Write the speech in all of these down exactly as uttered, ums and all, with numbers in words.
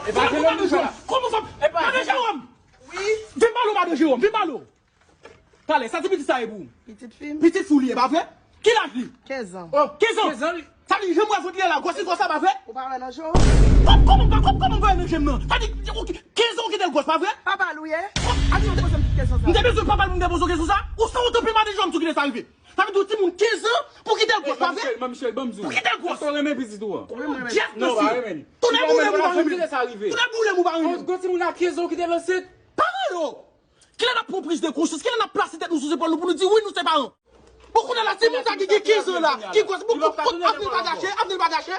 E pa Jerome nou fè la. Kòman w fè? E pa Madan Jerome. Wi. Vin pale w, Madan Jerome, vin pale w. Talè, sa ti pitit sa ye pou ou? Pitit fi m. Pitit fi w li ye, pa vre? Ki laj li? Kenz an. Oh, kenz an. Kenz an. Sa vle di, jan m wè vant li ye la, gwòs li gwòs la, pa vre? Ou pa wè nan je w? Kòm, kòman, kòm, kòman m wè nan je m nan? Sa vle di, ou ki-, kenz an ou kite l gwòs, pa vre? Papa l ou ye? Kòm, ale yon poze m ti kesyon sa. M te bezwen papa l pou m te poze w kesyon sa? Ou sanwont anpil, Madan Jerome, si w kite sa rive. Sa vle di yon timoun kenz an pou kite l gwòs, pa vre? Manmi Cheri, manmi Cheri, ban m di w. Pou kite l gwòs. Èske w renmen pitit ou an? Wi, mwen renmen. Yes, mesye. Non, pa renmen li. Tounen boule m ou pa renmen. Tounen boule m ou pa renmen. Yon timoun a kenz an ou kite l ansent. Paran yo! Kilè n ap pran priz de konsyans? Kilè n ap plase tèt nou sou zepòl nou pou nou di wi, nou se paran? Bon, kounye a la, timoun sa ki gen kenz an la, ki gwòs, pou, pou, pou, avni l pa gache, avni l pa gache.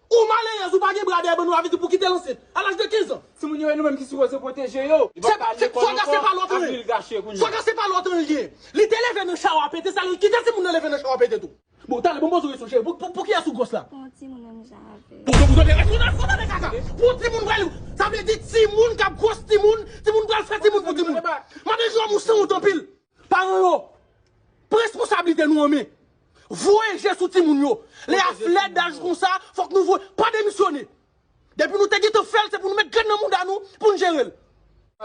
Ou malerèz, ou pa gen bra dèyè bann ou, avni pou kite l ansent. A laj de kenz an. Timoun yo, e nou menm ki sipoze pwoteje yo. Li pap ka al lekòl ankò, avni l gache kounye a. Swaga se pa lòt anyen. Li te leve nan chawa pete, sa l kite timoun nan leve nan chawa pete tou. Bon, talè, bon, poze w kesyon, cheri. Pou, pou, pou kiyès ou gwòs la? Pou yon timoun menm jan avè l. Pou, pou, pou, tande, tande, tande, kaka. Pou yon timoun pral, sa vle di timoun k ap gwòs timoun, timoun pral fè timoun pou timoun. Madan Jerome, ou sanwont anpil. Paran yo, pran responsablite nou an men. Voye je sou timoun yo. Lè y ap lèd daj konsa, fòk nou voye, pa demisyone. Depi nou te gentan fè l, se pou nou met grenn nan mouda nou, pou n jere l.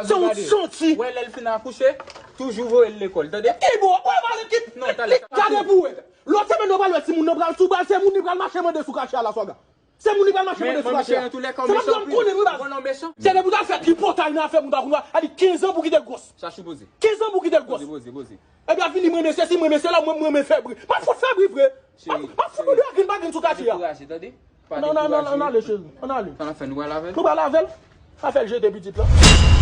Se yon santi. Wè, lè l fin akouche, toujou voye l lekòl, tande? Ki bo, wè, wè, ki, li gade pou wè. Lòt semèn, nou pral wè timoun nan pral sou bal, se moun li pral mache mande sou kache a la, swaga. Se moun li pral mache mande sou kache a. Se pa moun konnen, wi, baz. Se depi w t al fè tripotay nan afè moun pa konnen, a di kenz an pou kite l gwòs. Kenz an pou kite l gwòs. Epi ap vini mwen mesye si mwen mesye la, mwen, mwen, mwen fè bri. M ap fout fè bri vre. M ap, m ap fout bri a grenn pa grenn sou katye a. Dekouraje, tande? Pa dekouraje. Ann ale, cheri. Ann ale. Sa n ap fè, nou pral avè l? Nou pral avè l. Afè l jete pitit la.